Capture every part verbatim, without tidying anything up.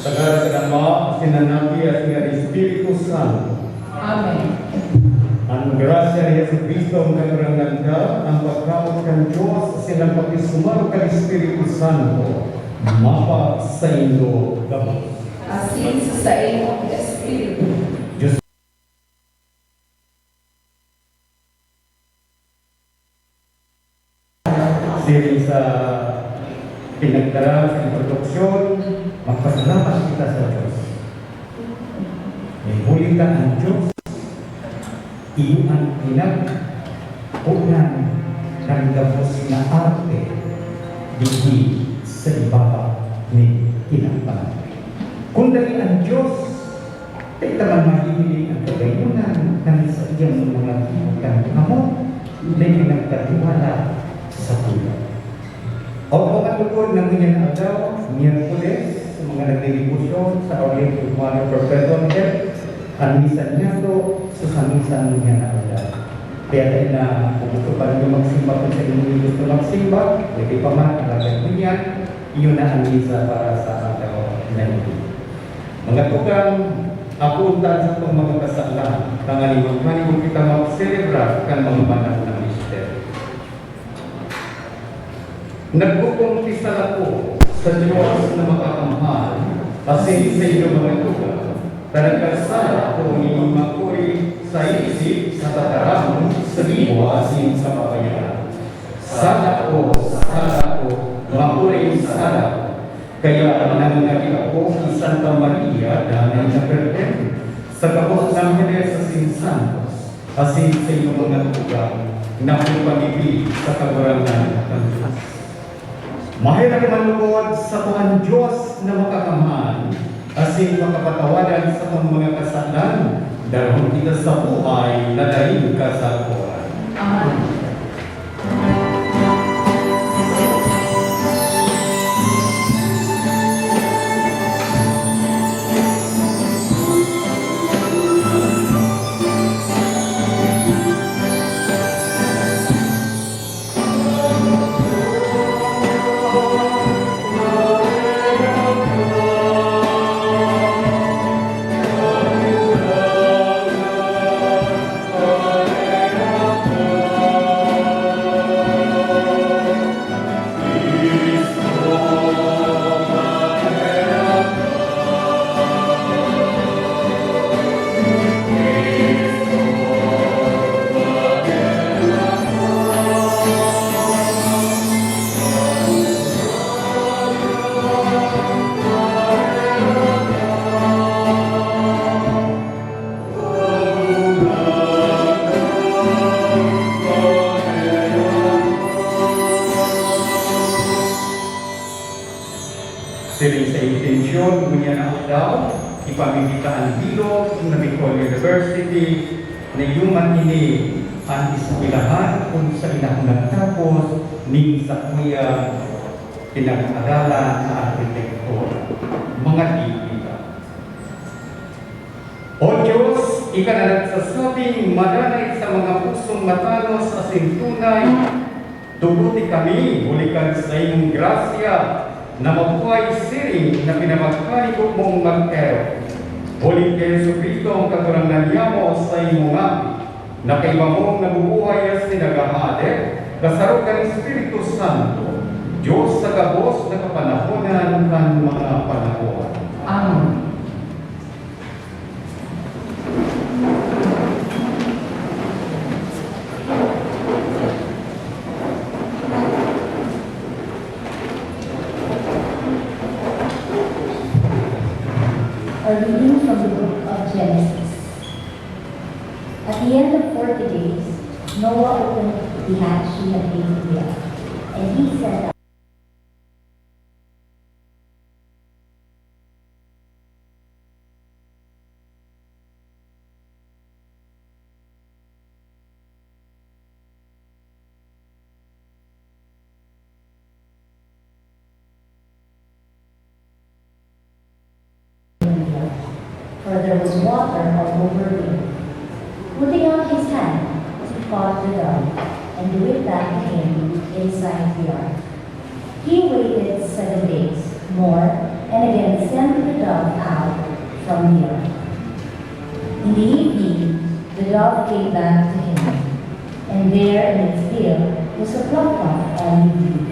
Sa ngaran kan Ama, asin kan Anak, asin kan Espiritu Santo. Amen. An grasya ni Jesu-Cristo, an Kagurangnan ta, an pagkamoot kan Dios, asin an pakisumaro kan Espiritu Santo, mapasaindo gabos. Asin sa saimong espiritu. Diyos Siring sa pinagdara sa introduksyon, magpasalamat kita sa Diyos. May huli ta an Diyos, iyo an pinagponan kan gabos na arte digdi sa ibaba nin kinaban. Kun dai an Diyos, Dai ta man mahihiling an kagayonan kan saiyang mga gibo kan kamot na ipinagkatiwala sa buhay. O mga lugod, na ngunyan na aldaw, Miyerkules, sa mga nagdedebosyon sa Our Lady of Mother Perpetual Help, an misa niyato sa, sa misa ngunyan na aldaw. Kaya dai na, kung gusto pa ninyo magsimba, kung sa inyo gusto magsimba, pwede pa man, alagad ngunyan, iyon na an misa para sa aldaw na ini. Mga tugang, akoon ta an satong mga kasalan, tanganing magkanigog kita magselebrar kan mga banal na misteryo. Nagkukumpisal ako sa Dios na makakamhal, asin sa inyo, mga tugang, ta nagkasala ako nin makuri sa isip, sa tataramon, sa gibo, asin sa pabayaran. Sala ko, sala ko, makuring sala ko. Kaya nangangaki ako ki Santa Maria, Danay na Birhen, sa gabos na Angeles asin Santos, asin sa inyo mga tugang na magpanipi sa Kagurangnan kan Dios. Maherak man lugod sa Dios na makakamhan, asin makapatawadan sa mga kasalan, darahon kita sa buhay na daing kasakoran. Amen. Siring sa intensyon ngunyan na aldaw, ipamimita an bilog na Bicol University, na iyo man ini an eskwelahan kun saen ako nagtapos nin sakuya pinag-aralan na arkitektura. Mga digdi ta. O Diyos, ika na nagsasabing madanay sa mga pusong matanos asin tunay, tuguti kami huli kan saimong grasya na mabuhay siring na pinamagkanigo mong mag-erok. Huli ki Jesu-Cristo, an Kagurangnan niyamo, saimong Aki. Na kaiba mong nabubuhay asin naghahade, kasaro kan Espiritu Santo, Dios sa gabos na kapanahonan kan mga panahon. Amen. A reading from the book of Genesis. At the end of forty days, Noah opened the hatch he had made for the ark, and he sent out for there was water all over the earth. Putting out his hand, he caught the dove, and drew it back to him inside the ark. He waited seven days more, and again sent the dove out from the ark. In the evening, the dove came back to him, and there in its bill was a plucked off olive leaf.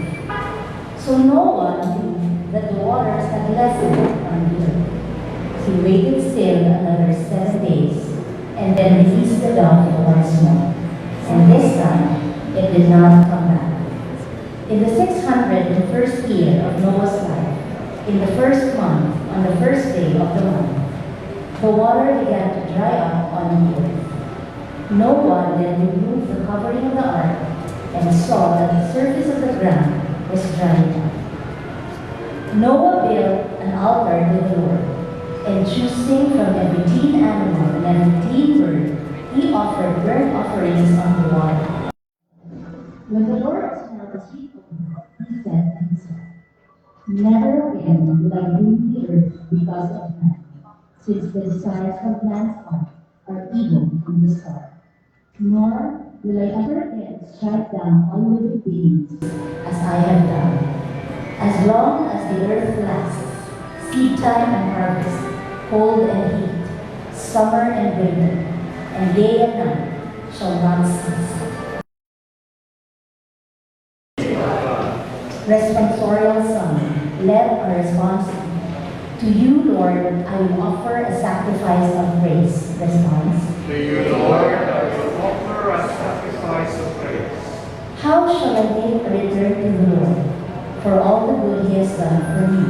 So Noah knew that the waters had lessened on the earth. He waited still another seven days, and then released the dove once more. And this time, it did not come back. In the six hundred and first year of Noah's life, in the first month, on the first day of the month, the water began to dry up on the earth. Noah then removed the covering of the ark and saw that the surface of the ground was dried up. Noah built an altar to the Lord, and choosing from every clean animal and every clean bird, he offered burnt offerings on the water. When the Lord smelled the sweet odor, he said to himself, "Never again will I ruin the earth because of man, since the desires of man's heart are evil from the start. Nor will I ever again strike down all living beings as I have done. As long as the earth lasts, seed time and harvest, cold and heat, summer and winter, and day and night shall not cease." Responsorial Psalm. Let our response be, "To you, Lord, I will offer a sacrifice of praise." Response. To you, Lord, I will offer a sacrifice of praise. How shall I make a return to the Lord for all the good he has done for me?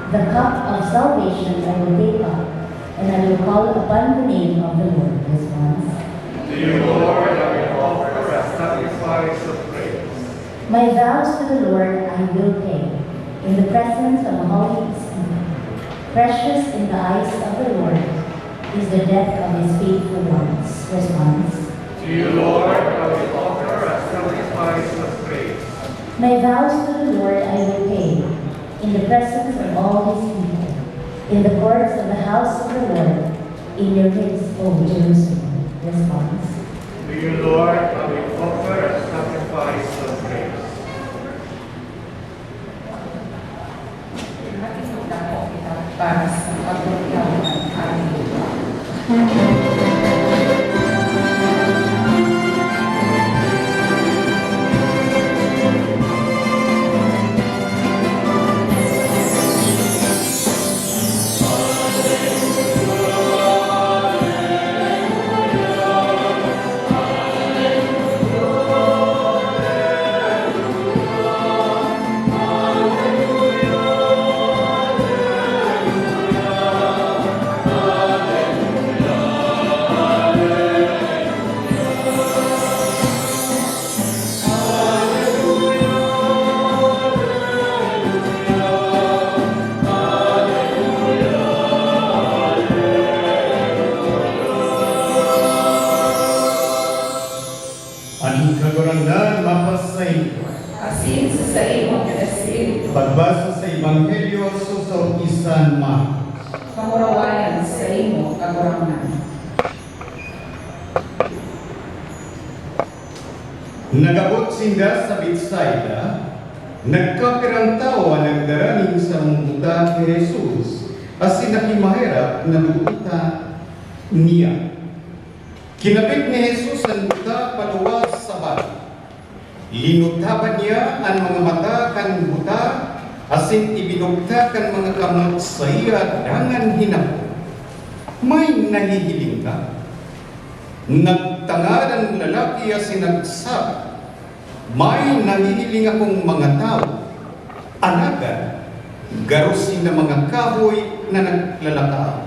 The cup of salvation I will take up, and I will call upon the name of the Lord. Response. To you, Lord, I will offer a sacrifice of praise. My vows to the Lord I will pay, in the presence of a holy people. Precious in the eyes of the Lord is the death of his faithful ones. Response. To you, Lord, I will offer a sacrifice of praise. My vows to the Lord I will pay, in the presence of all his people, in the courts of the house of the Lord, in your midst, O Jerusalem. Response. To you, Lord, I will offer a sacrifice of praise. Para sa pagpapatawad. Amen. An Kagurangnan mapasainyo. Asin sa saimong espiritu. Pagbasa sa Ebanghelyo aso sa San Marcos. Kamurawayan saimo, Kagurangnan. Nag-abot sinda sa Betsaida, nagkapirang tawo an nagdara nin sarong buta ki Jesus, asin nakimaherak na duta niya. Kinapit ni Jesus an buta paluwas sa bari. Linutaban niya an mga mata kan buta asin ibinugtak an mga kamot saiya dangan hinapot, "May nahihiling ka?" Nagtangad an lalaki asin nagsabi, "May nahihiling akong mga tawo, alagad garo sinda mga kahoy na naglalakaw."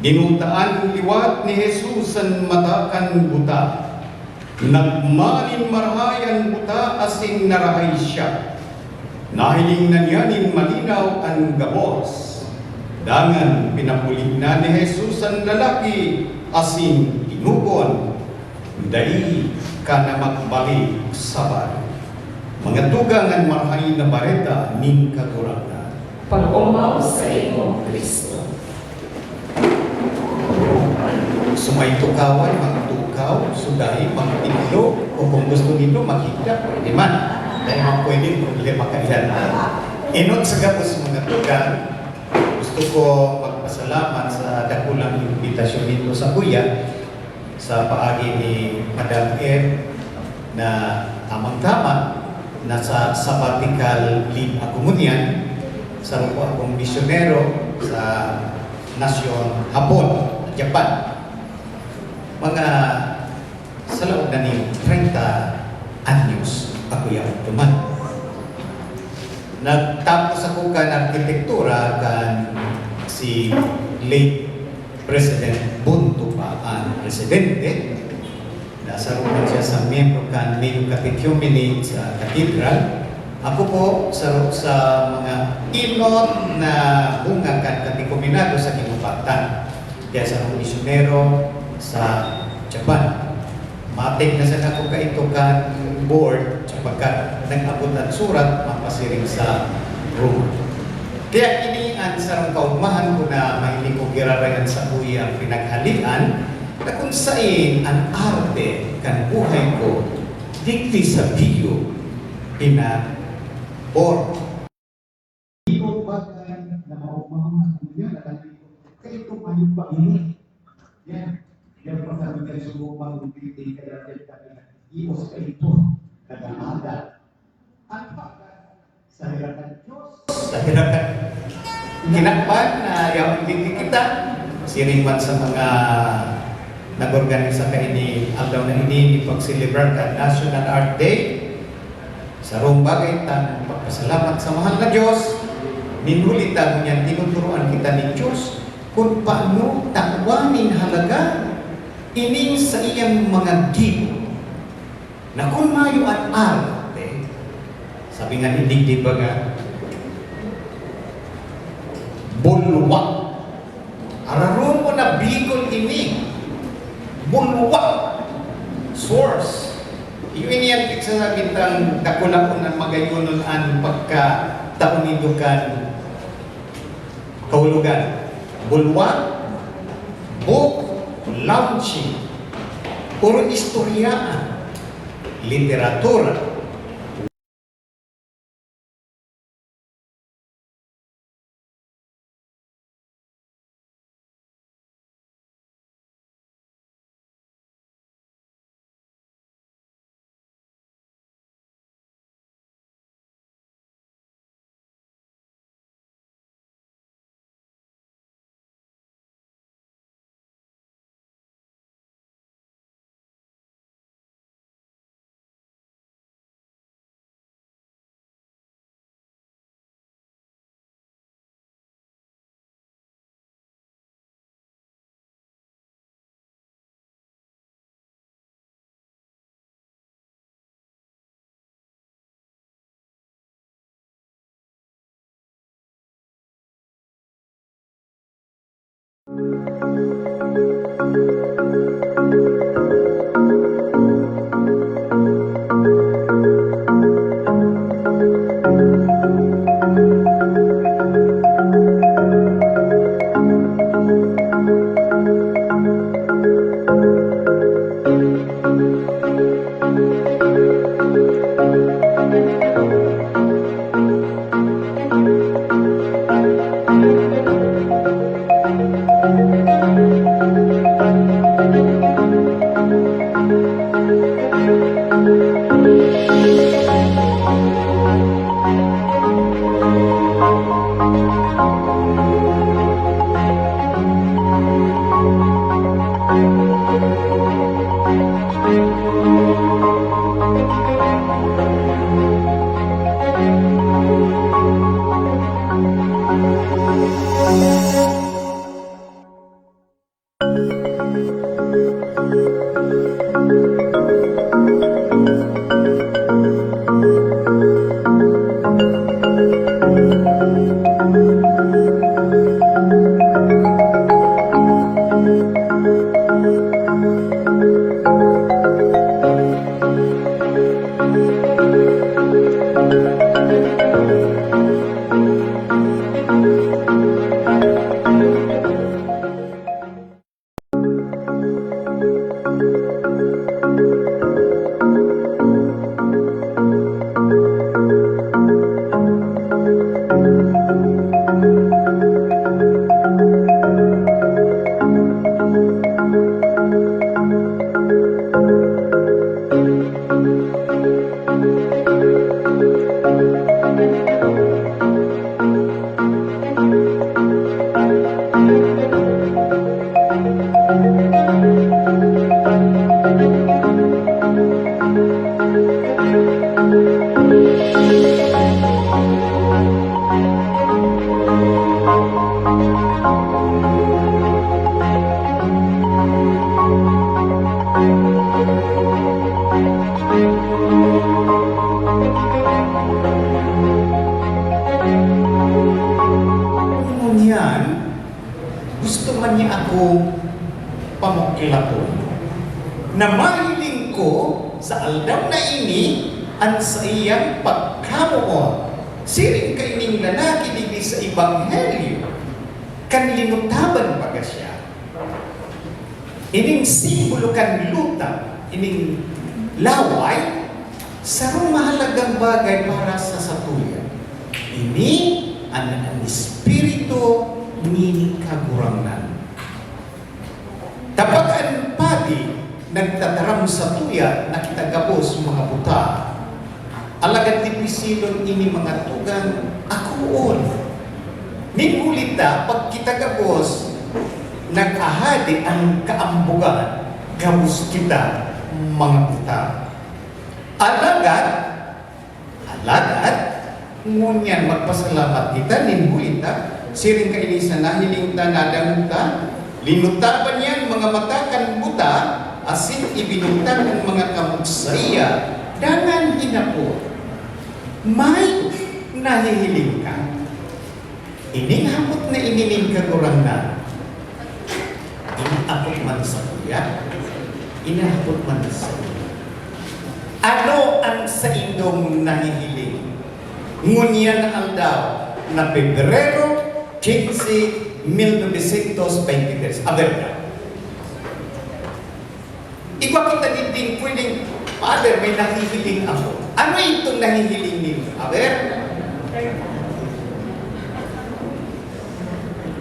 Dinutaan liwat ni Jesus an mata kan buta. Nagma nin marahay an buta asin narahay siya. Nahiling na niya nin malinaw an gabos. Dangan pinapuli na ni Jesus an lalaki asin tinugon, "Dai ka na magbalik sa bari." Mga tugang, an Marahay na Bareta nin Kagurangnan. Pag-omaw saimo, Cristo. Gusto mo tukawan, magtukaw, sudahi, magtindog, o kung gusto nindo, maghigda, pwede man. Dai man pwede, problema kaiyan. Enot sa gabos, mga tugang, gusto ko magpasalamat sa dakulang imbitasyon nindo sakuya sa paagi ni Madam Ed na tamang-tama, nasa sabbatical leave ako ngunyan. Saro ko akong misyonero sa nasyon Hapon, Japan. Mga sa laog na nin treinta anyos, ako yaon duman. Nagtapos ako kan arkitektura kan si late President Bunto pa an presidente. Nasaruman siya sa miyembro kan Neo Catechumenate sa Cathedral. Ako po, saro sa mga enot na bunga kan katekumenado sa Kinupatan. Kaya sa akong misyonero sa Japan. Matig na sana ako kaito kan board, sapagkat nag-abot an surat mapasiring sa Roma. Kaya ini an sarong kaugmahan ko na mahiling ko giraray an sakuyang pinaghalian, na kun saen an arte kan buhay ko digdi sa Bio pinag-, or Iyo bagay na maugmahon na kuya na nandito. Kaito mayo pa ini. Yan. Yan pa sa mga sumubang ng building kaya yan kami nag-ios kaito. Nag-aada. Ang pagka sa hirakan Diyos, sa hirakan kinakpan na yaon digdi kita. Siring man sa mga nag-organisa kaini aldaw na ini, ni pag-celebrar kan National Art Day. Sarong bagay tang pagpasalamat sa mahal na Diyos, nin huli ta ngunyan tinuturoan kita nin Diyos kun paano tawan nin halaga ining saiyang mga gibo, na kun mayo an arte, sabi nga ni digdi baga, bulwak. Araron ko na Bicol ini. Bulwak. Source. Iyo ini an pigsasabi tang dakulaon an magayonon an pagkatao nindo kan kahulogan. Bulwak, book, launching. Puro istoryaan, literatura. ako pamuklaton, na mahiling ko sa aldaw na ini an saiyang pagkamoot, siring kaining lalaki digdi sa Ebanghelyo, kan linutaban baga siya. Ining simbolo kan luta, ining laway, sarong mahalagang bagay para sa satuya. Ini an, an Espiritu nin Kagurangnan. Kapag an padi nagtataram satuya na kita gabos mga buta, alagad dipisilon ini mga tugang akoon. Nin huli ta, pag kita gabos, nag-ahadi an kaambogan, gabos kita mga buta. Alagad, alagad, ngunyan magpasalamat kita nin huli ta, siring kaini sa nahiling ta, nadangog ta, linutaban niya an mga mata kan buta, asin ibinugtak an mga kamot saiya, dangan hinapot, "May nahihiling ka?" Ining hapot na ini nin Kagurangnan, inahapot man satuya, inahapot man satuya. Ano an saindong nahihiling ngunyan na aldaw na Pebrero quince, mil novecientos veintitrés? A ver, igwa kita digding pwedeng, "Father, may nahihiling ako." Ano itong nahihiling ninyo? A ver?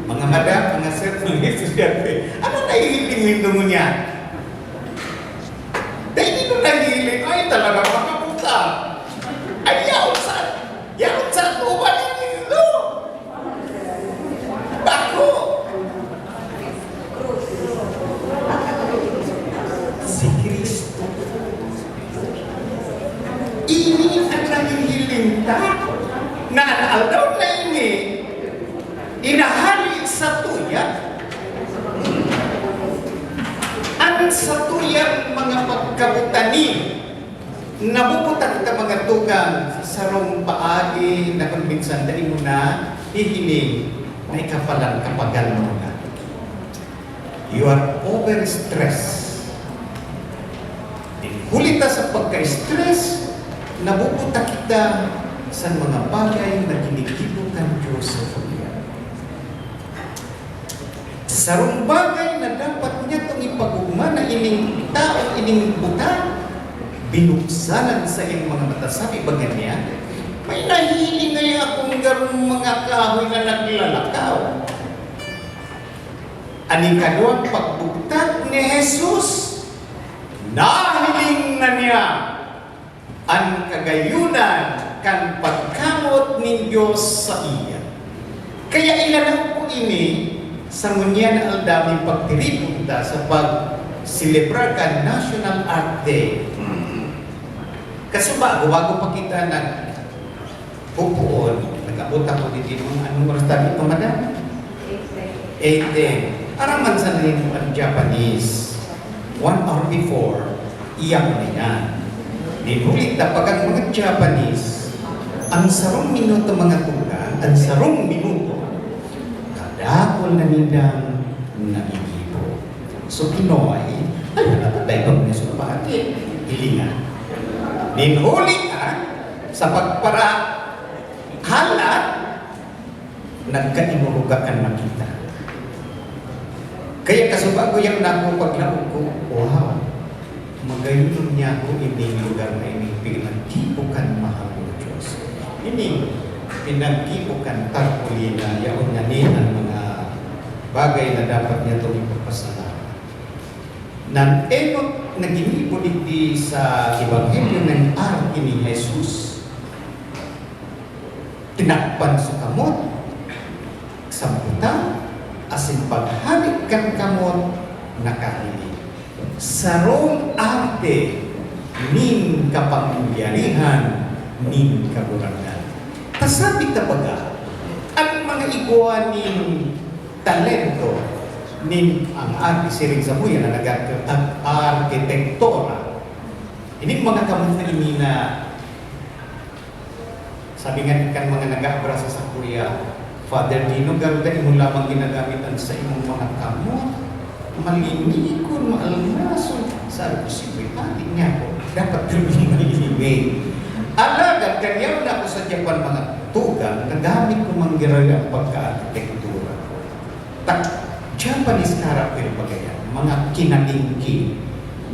Mga madam, mga sir, mga estudyante, ano nahihiling nindo ngunyan? Dai nindo nahihiling, ay, talaga, mga puta. Ay, yaon sa, yaon sa atuban nindo. Bako! Si Cristo. Ini an nahihiling ta, na an aldaw na ini, inahali satuya an satuyang mga pagkabutani. Nabubuta kita, mga tugang, sa sarong paagi na kon minsan dai mo nahihiling na ika palan kapagal mo na. You are overstressed. Huli ta sa pagka-stress, nabubuta kita sa mga bagay na ginigibo kan Diyos sa pagyan. Sarong bagay na dapat niya itong ipag-ogma na ining tao, ining buta, binuksan an saiyang mga mata. Sabi baga niya, "May nahihiling ngaya akong garong mga kahoy na naglalakaw." An ikaduwang pagbugtak ni Jesus, nahiling na niya an kagayonan kan pagkamoot nin Dios saiya. Kaya ilalaog ko ini sa ngunyan na aldaw nin pagtiripon ta sa pag-selebrar kan National Art Day. Kasubago, bago pa kita nagpupoon, nag-abot ako digdi, mga anong oras tabi pa, madam? Eight ten. Aram man sana ninyo an Japanese. One hour before, iyak na yan. Nin huli ta, pag ang mga Japanese, ang sarong minuto, mga tugang, ang sarong minuto, kadakul na nindang nagigibo. So, Pinoy, ay, wala pa tayo pag may sumpati. Hilingan. Nin huli ta, sa pagparahalat, nagkainurugakan na kita. Kaya kasubago yan na ako paglaog ko, "Wow, magayon niya ako ining lugar na ini, pinaggibo kan mahal na Diyos." Ini, pinaggibo kan tarpaulin na yaon niya ni ang mga bagay na dapat niya itong ipagpasalamat. Nan enot na ginibo digdi sa Ebanghelyo nin Arki ni Jesus. Tinakpan sa kamot, sa buta, asin paghalik kan kamot, nakahiling. Sarong arte nin kapangyarihan nin Kagurangnan. Pasabi ta baga, an mga igwa nin talento nin ang arte siring sa buya na nag-arkitektura. Ining mga kamot na ini na Sabi nga kan mga nag-aabra sa sakuya, Father Dino, garo dai mo lamang ginagamit an saimong mga kamot. Malinikon, maalmason. Sabi ko, "Siyempre, padi niya ako. Dapat garo malinig." Alagad, kaniya na ako sa Japan, mga tugang, nagamit ko man giraray ang pagka-arkitektura ko. Tak-, Japanese character baga yan, mga kinalingki.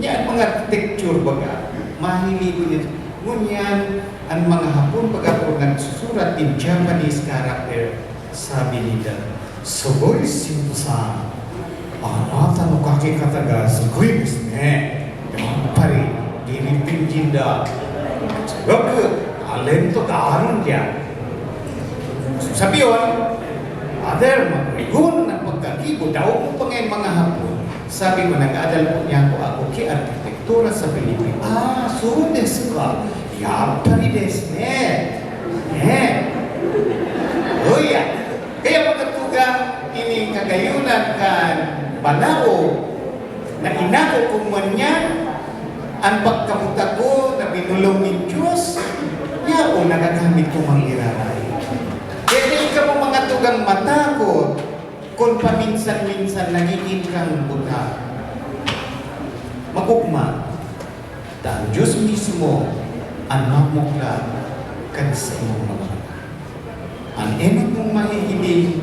Yan, mga architecture baga, mahilig ko yan. Ngunyan, ang mga Hapon, pag ako nagsusurat in Japanese character, sabi nila, "Sugoi, Shinto-san. Anata no kakikata ga sugoi desu ne." Pare, giniting jinda. Sugoi, talento ga arun diyan. Sabi yun, "Father, magrigon ang pagkagibo, daog mo pa ngayon mga Hapon." Sabi ko, "Nag-adal po niya ako, ako ki arkitektura sa Pilipinas." "Ah, so desu ka? Yapari desu ne." Eh. Uy, ah. Kaya mga tugang, ini kagayunan kan balaog na inako ko man niya, an pagkabuta ko na binolong nin Diyos, yaon nagagamit ko man giraray. Kaya dai kamo mga tugang matakot kun paminsan-minsan nagigin kang buta. Mag-ugma, ta an Diyos mismo an mamukla kan saimong mga mata. An enot mong mahihiling,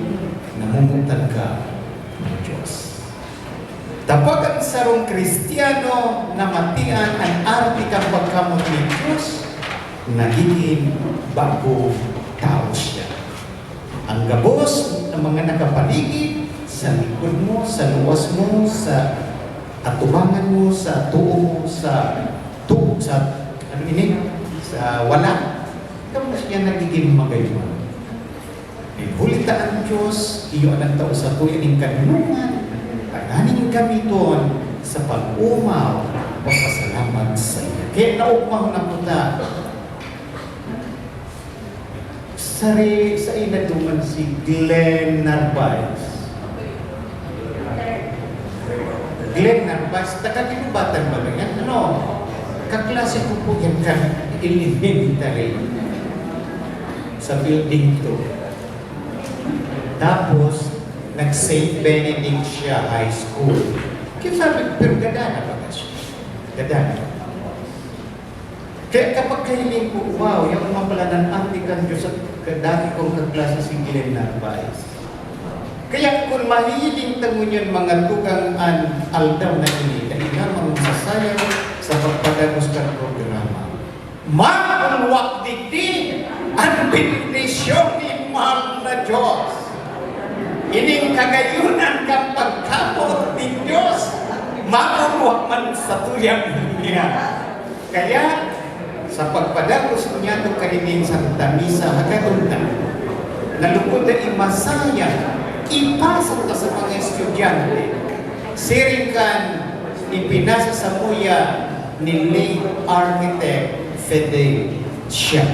namumutan ka nin Diyos. Tapag an sarong Kristiyano na matian an arte kan pagkamot nin Diyos, nagigin bagong tawo siya. Ang gabos na mga nakapaligid, sa likod mo, sa luwas mo, sa atubangan mo, sa too mo, sa tu-, sa, ano ini? Sa wala, gabos niya nagigin magayon. Huli ta an Diyos, iyo an nagtao satuya nin kadonongan, tanganing gamiton sa pag-omaw, pagpasalamat saiya. Kaya naogma ko na puta, sari, saina duman si Glenn Narvaez. Glenn Narvaez, taga Guinobatan ba yan? Ano? Kaklase ko po yan kan elementary sa building two. Tapos, nag-Saint Benedict siya High School. Kaya sabi ko, "Pero gada na ba siya? Gada na." Kaya kapag kahiling ko, "Wow, yan mga pala nan arte kan Diyos at dati kong kaklase si Glenn Narvaez." Kaya kun mahihiling ta ngunyan, mga tugang, an aldaw na ini, dai lamang masasayang sa pagpadagos kan programa. Mabulwak digdi an bendisyon nin mahal na Diyos. Ining kagayunan kan pagkapot nin Diyos, mabulwak man sa tuyang dunia. Kaya, sa pagpadagos niyato kaini nin Santa Misa, hagadon ta, na lugod na imasaya, ipasa ta sa mga estudyante, siring kan ipinasa samuya ni late Architect Fede Siak.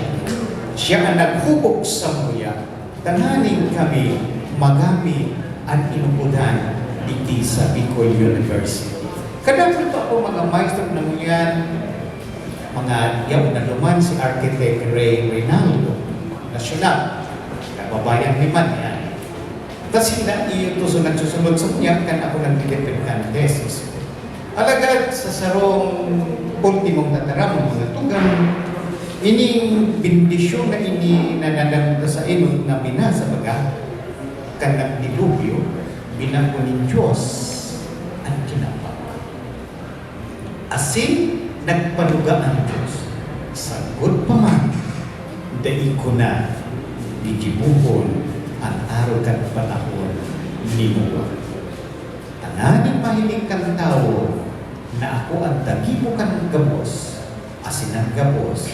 Siya an naghubog samuya. Tanganing kami magamit an inukodan digdi sa Bicol University. Kadakul pa po mga maestro na ngunyan, mga yaon na duman si Architect Ray Reynaldo, nasyonal, kababayan ni man yan. Tas sinda iyo to, so nagsusunod sa muya, kan ako nagdidepend kan thesis. Alagad sa sarong ultimong tataram, mga tugang, ining bendisyon na ini na nadangog ta sa enot na binasa, baga, kan nagdilubyo, binako nin Diyos an kinaban. Asin nagpanuga an Diyos, sagkod pa man, dai ko na gigibohon an arog kan panahon ni Noah. Tanganing mahiling kan tawo na ako an tagibo kan gabos, asin an gabos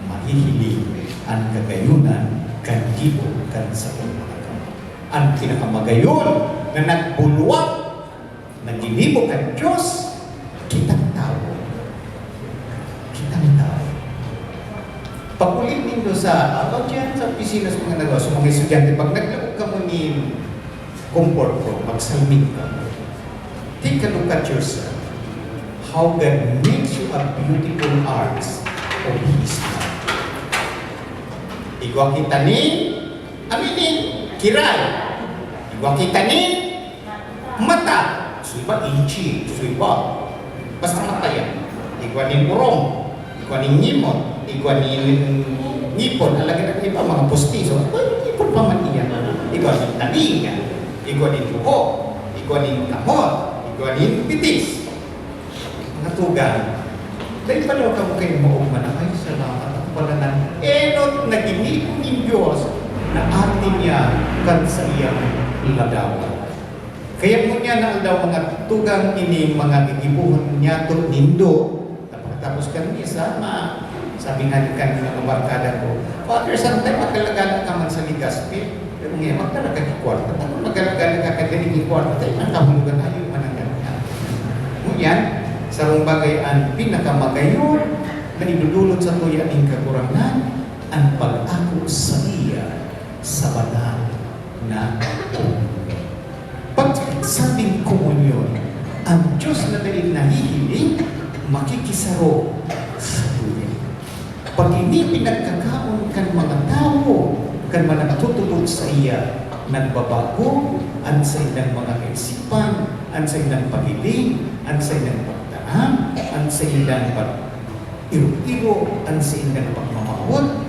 mahihiling an kagayunan kan gibo kan sarong mga gabos. An pinakamagayon na nagbulwak na ginibo kan Diyos, kitang tawo. Kitang tawo. Pag-uli nindo sa, about yan sa opisina sa mga nagawa, sa mga estudyante, pag naglaog kamo nin comfort room, magsalming kamo. Take a look at yourself. How God makes you a beautiful arts of His love. Igwa kita ni, ano ini? Kiray. Igwa kita nin mata. Sa iba, inchi. Sa iba, basta mata yan. Igwa nin orong. Igwa nin ngimot. Igwa nin ngipon. Alagad ang iba, mga postiso. Ay, ngipon pa man iyan. Igwa nin talinga. Igwa nin buhok. Igwa nin kamot. Igwa nin bitis. Mga tugang, dai pa daw kamo kayo maog man, "Ay, salamat, ako pala nang enot na ginibo nin Dios na atin niya kan saiyang ladawan." Kaya ngunyan na aldaw, mga tugang, ini mga gigibohon niyato nindo, na pagkatapos kan misa, ma-, sabi nga kan mga barkada ko, "Father, sometimes magkalagala ka man sa ligaspi." Pero ngayon, magdala ka ng kwarta. Tapos magdala-dala ka kadali ng kwarta, tayo nang kahulogan, ayaw man ang ganyan. Ngunyan, sarong bagay an pinakamagayon na idudulot sa tuya ning Kagurangnan, an pag-ako saiya sa banal na komunyon. Pag sabing komunyon, ang Diyos na dai nahihiling, makikisaro sa tuya. Pag ini pinagkakaon kan mga tawo, kan mga nagtutubod saiya, nagbabago an saindang mga kaisipan, an saindang paghiling, an saindang pagtaram, an saindang pag-iro-iro, an saindang pagmamawot,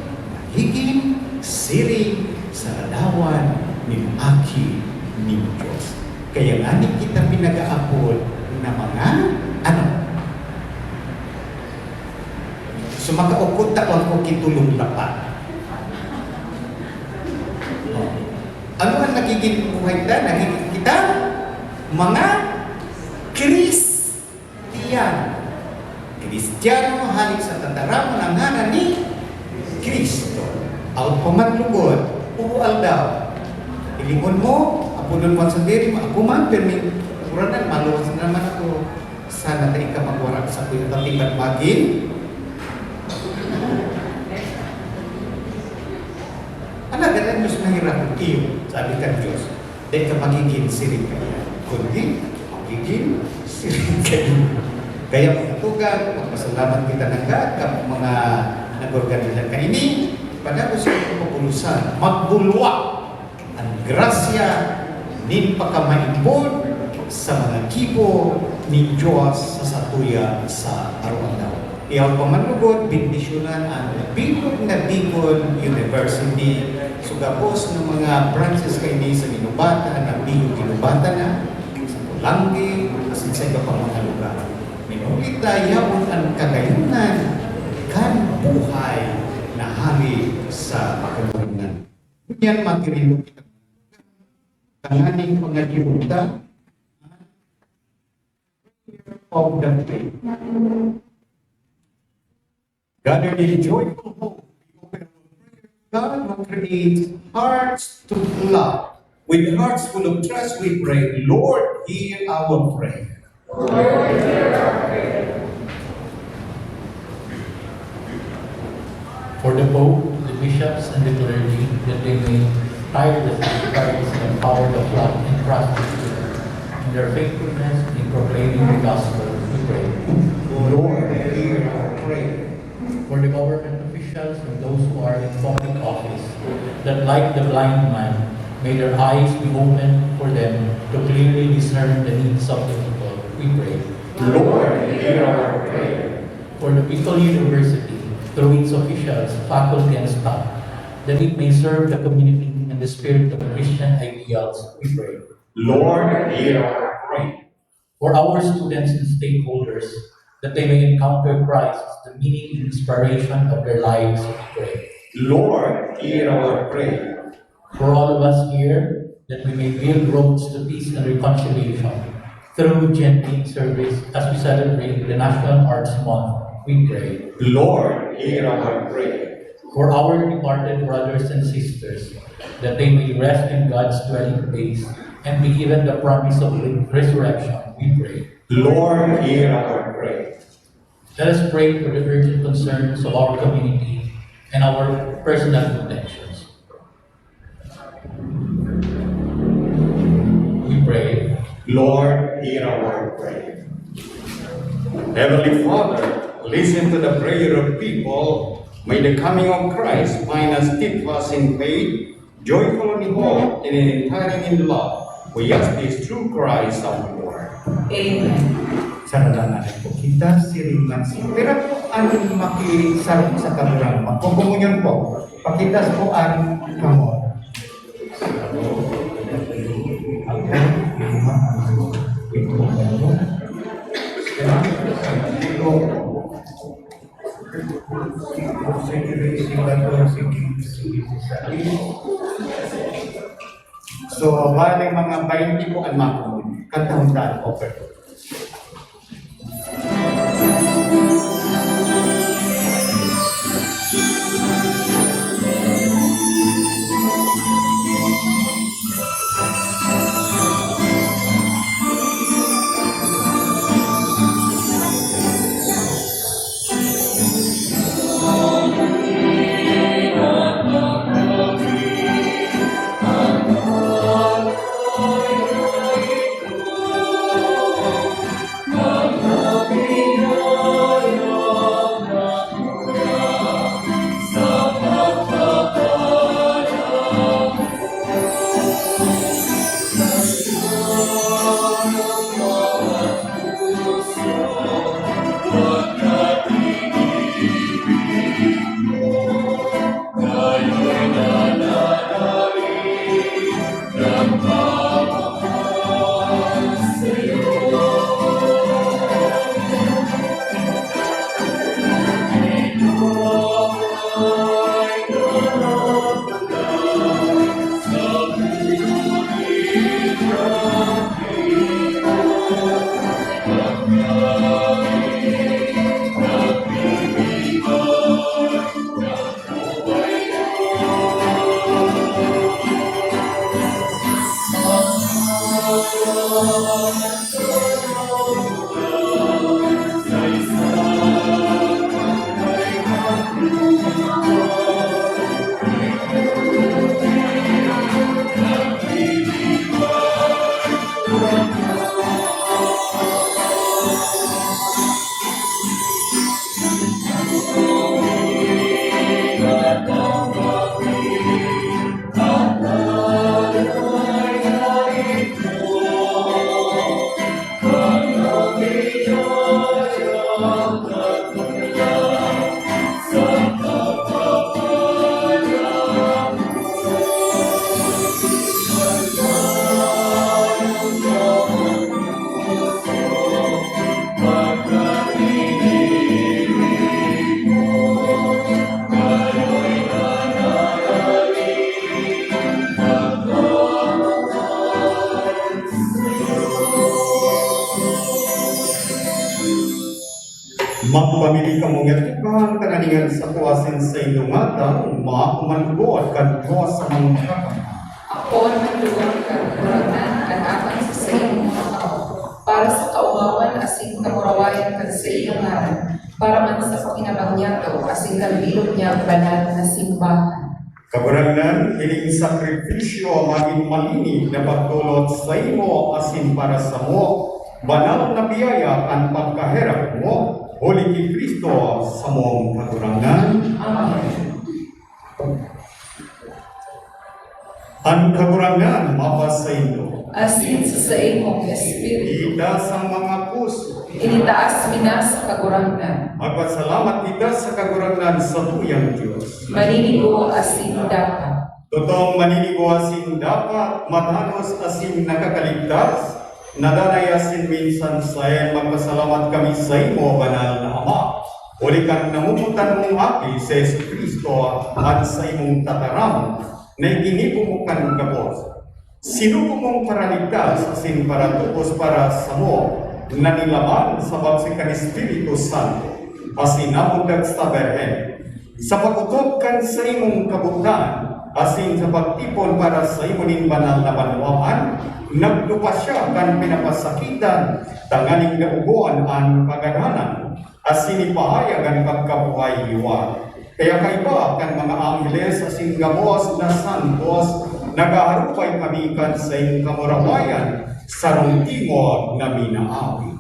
nagigin siring sa ladawan nin Aki nin Dios. Kaya ngani kita pinag-aapod na mga, ano? So, makaukod ta kung kitulong lapa. Oh. Ano ang nagiging buhay ta? Nagiging kita mga Kristiyan. Kristiano hali sa tataramon na ngaran ni Cristo. Ako pa man lugod, puro aldaw. Hilingon mo, apodon mo sa diri mo, ako man, pirmi, kuranan, maluwas na naman ako. Sana dai ka magwarak sa kuya, katiban magin. Alagad ang Diyos mahirap iyo, sabi kan Diyos. Dai ka magigin siring kaiyan, kundi magigin siring kayo. Kaya, mga tugang, magpasalamat kita nanggad kan mga nag-organisa kaini, padagos sa pagpapulusan, magbulwa an grasya nin pakamaipon sa mga gibo nin Dios sa satuya sa aroaldaw. Iyo pa man lugod, bendisyonan an bilog na Bicol University. So, gabos na mga branches kaini sa Guinobatan, na Bicol Guinobatan na, sa Polangui, asin sa iba pang mga lugar. Minuli ta, yaon an kagayonan kan buhay na hali sa pagkabangan. Ngunyan, magirilo kita tanganing mga giunta of the faith. Gathered in joyful hope, we offer our prayer to God who creates hearts to love. With hearts full of trust, we pray, Lord, hear our prayer. For the Pope, the bishops, and the clergy, that they may tirelessly guide and empower the flock entrusted to them, in their faithfulness in proclaiming the gospel, we pray. Lord, hear our prayer. For the government officials and those who are in public office, that like the blind man, may their eyes be opened for them to clearly discern the needs of the people, we pray. Lord, hear our prayer. For the Bicol University, through its officials, faculty, and staff, that it may serve the community in the spirit of Christian ideals, we pray. Lord, hear our prayer. For our students and stakeholders, that they may encounter Christ, the meaning and inspiration of their lives, we pray. Lord, hear our prayer. For all of us here, that we may build roads to peace and reconciliation through genuine service as we celebrate the National Arts Month, we pray. Lord, hear our prayer. For our departed brothers and sisters, that they may rest in God's dwelling place and be given the promise of re-, resurrection, we pray. Lord, hear our prayer. Let us pray for the urgent concerns of our community and our personal intentions. We pray. Lord, hear our prayer. Heavenly Father, listen to the prayer of people. May the coming of Christ find us steadfast in faith, Joyful and hope and entirely in love, we ask this through Christ our Lord. Amen. Sa ngaran po kita, siring man si Pero po ang makisarong sa kamurang magkokomunyon po. Pakitas po ang kamot. So, bale mga baynte po ang makomunyon. Kantahon tayo, okay. Magpamili kamo ngunyan, tanganingan sa kuwasin sa inyong atang, mahuman lugod kan Dios sa mga kakamtan. Apo, nagluwag ka, Kagurangnan, an atang sa saimong mga kamot, para sa kaomawan asin kamurawayan kan saiyang ngaran, para man sa pakinabang niyato asin kan bilog niyang banal na simbahan. Kagurangnan, ining sakripisyo magin malinig na pagtulot saimo asin para samo, banal na biyaya kan pagkaherak mo, huli ki Cristo, samong Kagurangnan. Amen. An Kagurangnan mapasaindo. Asin sa saimong espiritu. Itaas ang mga puso. Initaas mi na sa Kagurangnan. Magpasalamat kita sa Kagurangnan, satuyang Dios. Maninigo asin dapat. Totong maninigo asin dapat, matanos asin nakakaligtas, nadanay asin minsan saen, magpasalamat kami saimo, Banal na Ama, huli kan namomotan mong Aki, si Jesu-Cristo, an saimong tataram na iginibo mo kan gabos. Sinugo mong paraligtas asin paratubos para samo na nilaman sa pagsi kan Espiritu Santo, asin nabudag sa Birhen. Sa pag-otob kan saimong kabotan, asin sa pagtipon para saimo nin banal na banwaan, nagdupa siya kan pinapasakitan, tanganing daogon an kagadanan, asin ipahayag an pagkabuhay liwat. Kaya kaiba kan mga angheles asin gabos na santos, naghaharupay kami kan saimong kamurawayan, sarong tingog na minaawit.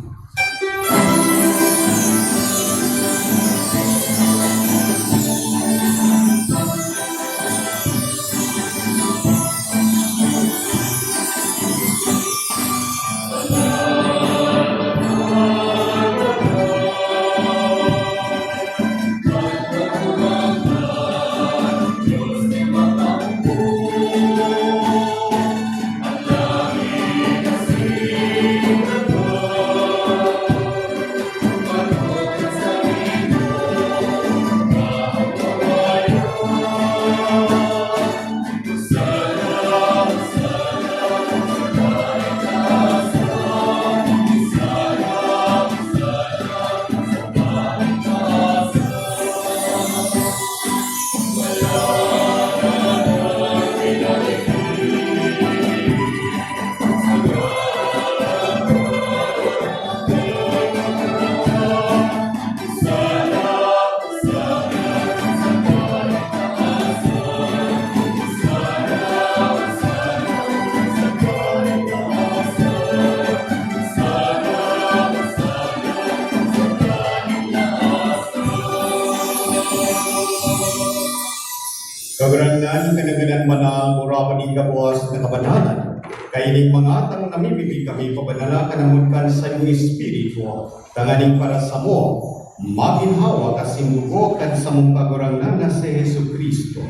Kagurangnan, kanagadan man na orawan nin gabos na kabanalan. Kaining mga tang namimibi kami, pabanala ka naman kan saimong Espiritu, tanganing para samo, maginhawa ka sindugo kan samong Kagurangnan na si Jesu-Cristo.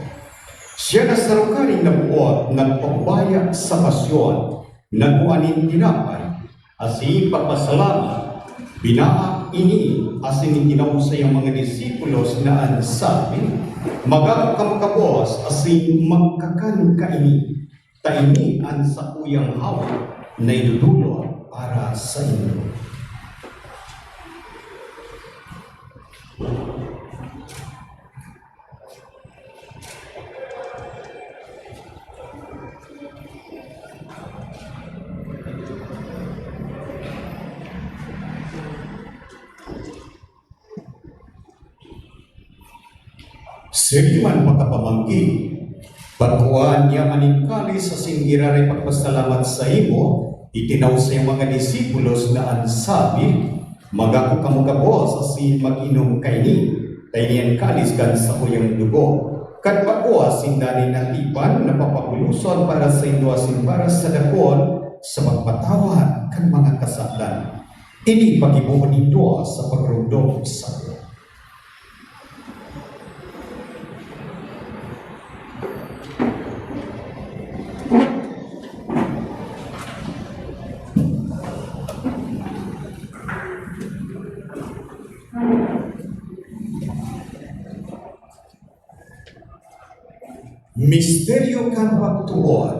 Siya na sa lugar nin nabuot, nagpakubaya sa pasyon, nagkua nin tinapay, asin pagpasalamat, binaak ini, asin itinaw sa iyang mga disipulos na an sabi, "Magako kamo gabos asin magkakan kaini, ta ini an sakuyang hawak na idodolot para saindo." Siring man pakapamanggi, pagkua niya man nin kalis asin giraray pagpasalamat saimo, itinaw sa iyang mga disipulos na an sabi, "Magako kamo gabos asin mag-inom kaini, ta ini an kalis kan sakuyang dugo, kan pagkua sinda nin atipan na papabuloson para saindo asin para sa dakul sa pagpatawad kan mga kasalan. Ini paggibohon nindo sa pagromdom sako." Misteryo kan pagtubod.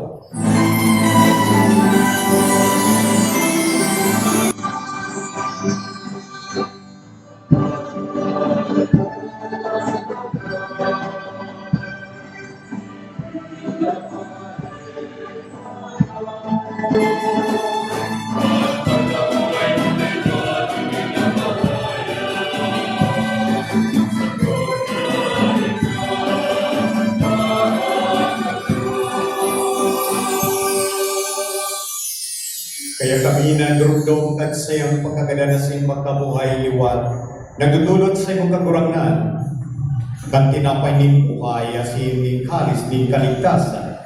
Kaya kami na durugdong kan saiyang pagkagadan asin pagkabuhay liwat, nagdodolot sa imo Kagurangnan, kan tinapay nin buhay asin nin kalis nin kaligtasan.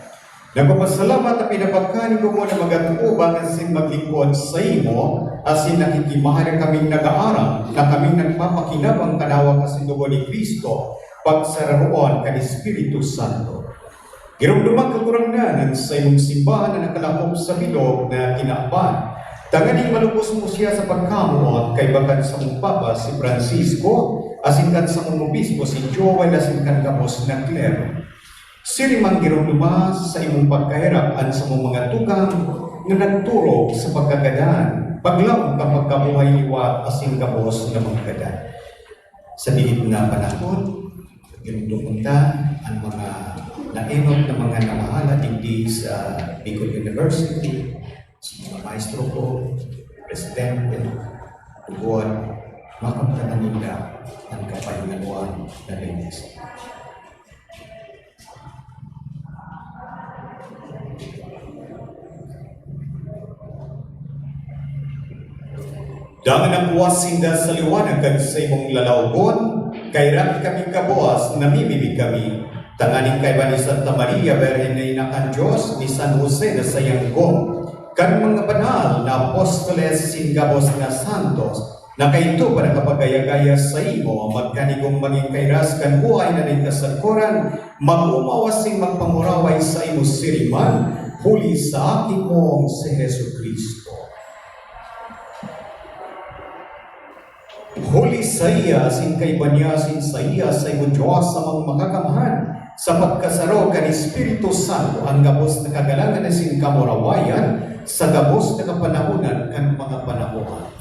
Nagpapasalamat ta pinapakan ko mo na mag-atubang asin maglingkod saimo, asin nakikimahal kaming nag-aaram na kaming nagpapakinabang kan hawak asin dugo ni Cristo, pagsararoon kan Espiritu Santo. Giromdoman, Kagurangnan, an saimong simbahan na nakalakop sa bilog na kinaban, tanganing malubos mo siya sa pagkamoot kaiba kan samong Papa, si Francisco, asin kan samong Obispo, si Joel, asin kan gabos na klero. Siring man giromdoma sa imong pagkaherak an samong mga tugang na nagturog sa pagkagadan, paglaom kan pagkabuhay liwat asin gabos na mga gadan. Sa bilib na panahon, giromdomon ta an mga naenot na mga namahala digdi sa Bicol University, sa mga maestro ko, presidente, tubod, makamtan na ninda an kapahingaluan na linis. Dangan nagpuwas sinda sa liwanag kan saimong lalawogon, kaheraki kami kabuas, namimibi kami, tanganing kaiba ni Santa Maria, Birhen na Ina kan Dios, ni San Jose na saiyang gom, kan mga banal na apostoles, sin gabos na santos, na kaidto pa nakapagaya-gaya saimo, magkanigong magin kairas kan buhay na nin kasagkoran, mag-omaw asin magpamuraway saimo siring man, huli sa Aki mong si Jesu-Cristo. Huli saiya, asin kaiba niya, asin saiya, saimo Dios Amang Makakamhan, sa pagkasaro kan Espiritu Santo, an gabos na kagalangan asin kamurawayan, sa gabos na kapanahonan kan mga panahonan.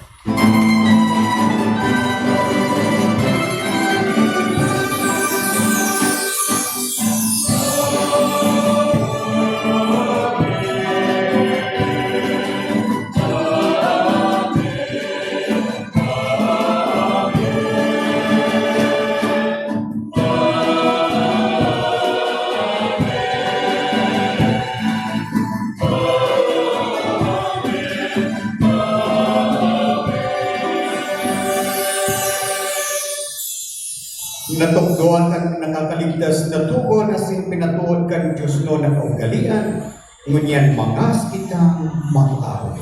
Natukdoan kan nakakaligtas na tugon asin pinatuod kan diosnon na kaugalean, ngunyan mangas kitang matawo.